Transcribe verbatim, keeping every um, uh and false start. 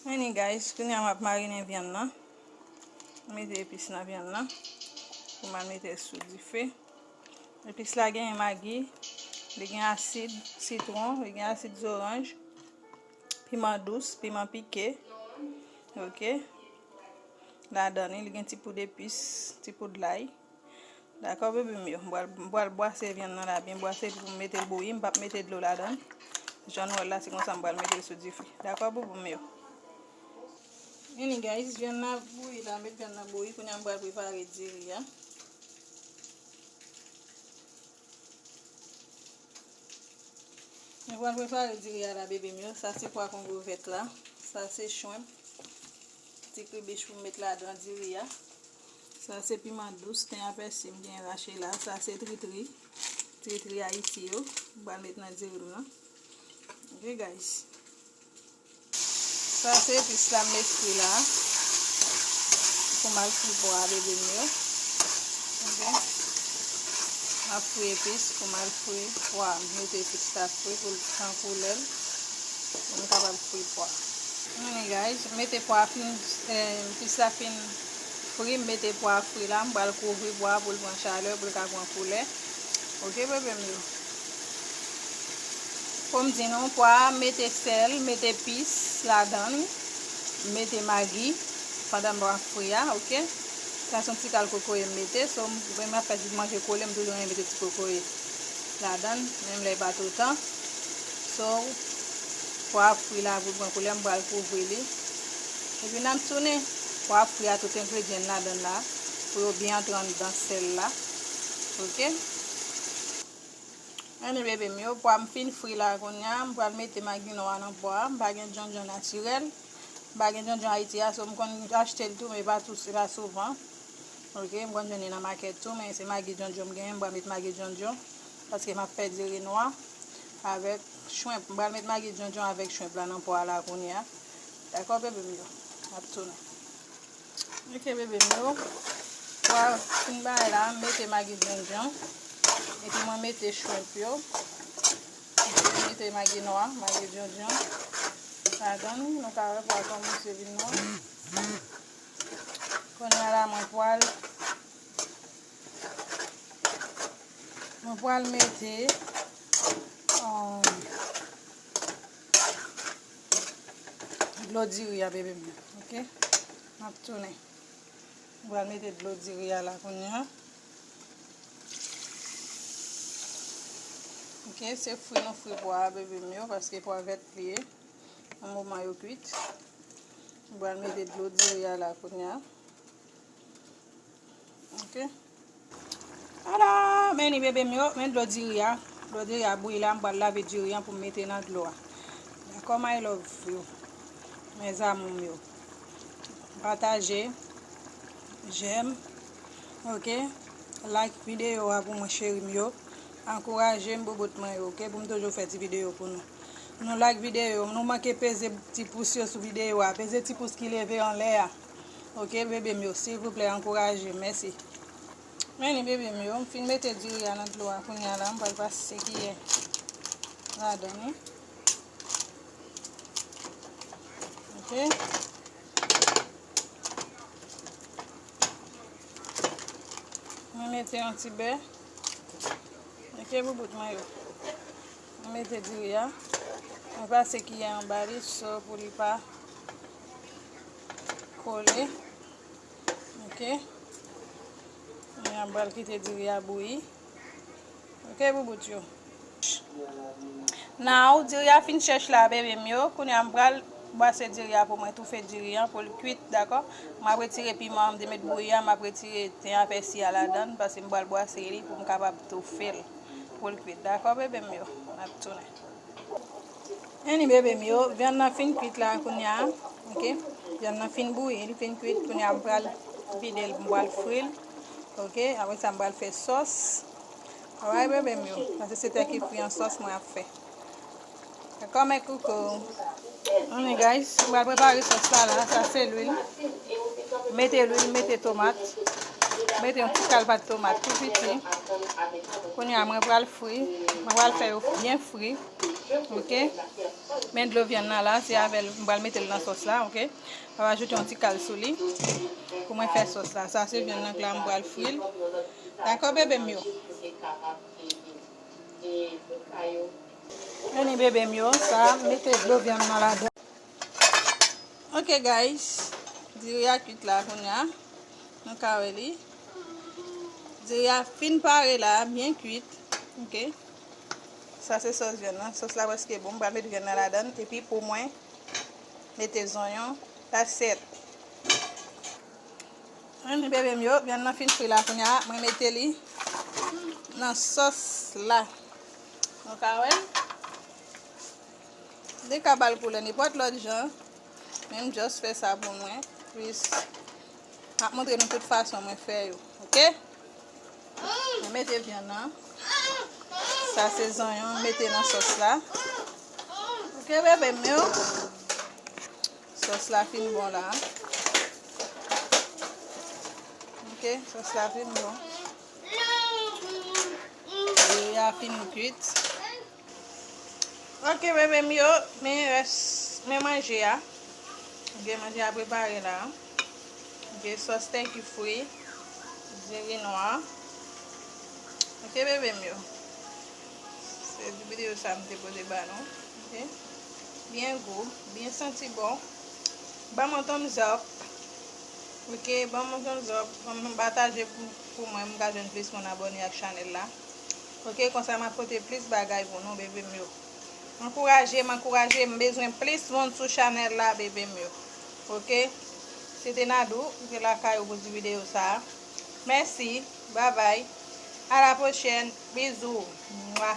Anyway, guys, kounye a m ap marinen vyann nan. M mete epis nan vyann nan pou m al mete l sou dife. Epis la genyen magi, li gen asid sitwon, li gen asid zoranj, piman dous, piman pike. Ok. Ladan li, li gen ti poud epis, ti poud lay. Dakò, bebe m yo. M pral, m pral bwase vyann nan la byen bwase pou m mete l bouyi. M p ap mete dlo ladan l. Jan nou wè l la, se konsa m pral mete l sou dife. Dakò, bebe m yo. Anyway, guys, vyann nan bouyi la, met vyann nan bouyi. Kounye a m pral prepare diri a. Mwen pral prepare diri a la, bebe m yo. Sa se pwa kongo vèt la. Sa se chwenp. Ti kribich pou m met ladan diri a. Sa se piman dous, ten a pèsi m gen rache la. Sa se tritri. Tritri Ayiti yo. M pral met nan diri m nan. Ok, guys. Sa se epis la m met fri la. Pou m al fri pwa a, bebe m yo. Ok. M ap fri epis pou m al fri pwa. M mete epis la fri pou l pran koulè l. Pou m kapab fri pwa. Anyway, guys, mete pwa fin, eh, epis la fin fri, m mete pwa fri la, m pral kouvri pwa pou l pran chalè, pou l ka pran koulè. Ok, bebe m yo. Fò m di nou, pwa a, mete sèl, mete epis ladan li, mete magi pandan m ap fri a, ok? Sa se yon ti kal kokoye m mete, so, mwen m ap fè manje kole, m toujou renmen mete ti kokoye ladan, menm lè l pa toutan. So, pwa ap fri la, pou l pran koulè, m pral kouvri li. Epi n ap tounen, pwa ap fri a, tout engredyan ladan la, pou yo byen antre anndan sèl la. Ok? Anyway, bebe m yo, pwa m fin fri la kounye a, m pral mete magi nwa nan pwa a. M pa gen djondjon natirèl. M pa gen djondjon Ayiti a, so m konn achte l tou, men pa tou, se pa souvan. Ok, m konn jwenn li nan makèt tou, men se magi djondjon m genyen, m pral met magi djondjon, paske m ap fè diri nwa avèk chwenp. M pral met magi djondjon avèk chwenp la nan pwa a la kounye a. Dakò, bebe m yo? M ap tounen. Ok, bebe m yo. Pwa fin bay la, m mete magi djondjon. Epi mwen mete chwenp yo. Mete magi nwa, magi djondjon. Ladan, nou ka wè pwa kòmanse vin nwa. Kounye a la, mwen pral, mwen pral mete, um, dlo diri a, bebe m yo, ok? M ap tounen. M pral mete dlo diri a la kounye a. Ok, se fri nou fri pwa a, bebe m yo, paske pwa vèt li ye. Yon moman yo kwit. M pral mete dlo diri a la kounye a. Ok. Ala, men li, bebe m yo, men dlo diri a. Dlo diri a bouyi la, m pral lave diri a pou m mete nan dlo a. Dakò, my love yo. Mes amours m yo. Pataje, j'aime, ok? Like videyo a pou mwen, cheri m yo. Ankouraje m, boubout mwen yo, ok? Pou m toujou fè ti videyo pou nou. Nou like videyo, nou manke peze ti pous yo sou videyo a. Peze ti pous ki leve anlè a. Ok, bebe m yo, silvouplè, ankouraje m. Mèsi. Men li, bebe m yo, m fin mete diri a nan dlo a kounye a la, m pral pase kiyè ladan li. Ok. Mwen mete yon ti bè. Ok, boubout mwen yo. Mwen mete diri a. Mwen pase kiyè anba li, so pou li pa kole. Ok. Mwen pral kite diri a bouyi. Ok, boubout yo. Now, diri a fin chèch la, bebe m yo. Kounye a, m pral bwase diri a pou mwen toufe diri a pou l kwit, dakò? M ap retire piman an, m te met bouyi a, m ap retire ten a pèsi a ladan l, paske m pral bwase li pou m kapab toufe l, pou l kwit, dakò, bebe m yo? M ap tounen. Anyway, bebe m yo, vyann nan fin kwit la kounye a, ok? Vyann nan fin bouyi, li fin kwit, kounye a m pral vide l, m pral fri l, ok? Apre sa, m pral fè sòs. Alright, bebe m yo, paske se tè ki fri an sòs mwen ap fè. Dakò, mes coucous? Anyway, guys, m pral prepare sòs la la, sa se lwil. Mete lwil, mete tomat, mete yon ti kal pat tomat tou piti. Kounye a, mwen pral fri, mwen pral fè yo byen fri. Ok. Men dlo vyann nan la, se avè l m pral mete l nan sòs la, ok. M ap ajoute yon ti kal sou li pou mwen fè sòs la. Sa se vyann nan k la, m pral fri l. Dakò, bebe m yo? Vini, bebe m yo, sa, m mete dlo vyann nan ladan. Ok, guys, diri a kwit la kounye a. Nou ka wè li. Diri a fin pare la, byen kwit. Ok. Sa se sòs vyann nan. Sòs la prèske bon. M pral mete vyann nan ladan l. Epi pou mwen mete zonyon. That's it. Ann, bebe m yo, vyann nan fin fri la kounye a. Mwen mete li nan sòs la. Nou ka wè l. Li ka ba l koulè nenpòt lòt jan. Men m just fè sa pou mwen. Plis, m ap montre nou tout fason mwen fè yo. Ok? Mwen mete vyann nan. Sa se zonyon, m mete nan sòs la. Ok, bebe m yo. Sòs la fin bon la. Ok, sòs la fin bon. Diri a fin kwit. Ok, bebe m yo, men rès, men manje a. Ok, manje a prepare la. Ok, sòs tèki fri, diri nwa. Ok, bebe m yo. Se videyo sa m te pote ba nou. Ok. Byen gou, byen santi bon. Ban m yon thumbs up. Ok, ban m yon thumbs up. Ban m pataje pou, pou mwen, m ka jwenn plis moun abòne ak chanèl la. Ok, konsa m ap pote plis bagay pou nou, bebe m yo. Ankouraje m, ankouraje m. M bezwen plis moun sou chanèl la, bebe m yo. Ok? Se te Nadou, m te lakay ou pou ti videyo sa a. Mèsi. Babay. A la pwochèn. Bizou. Mwa.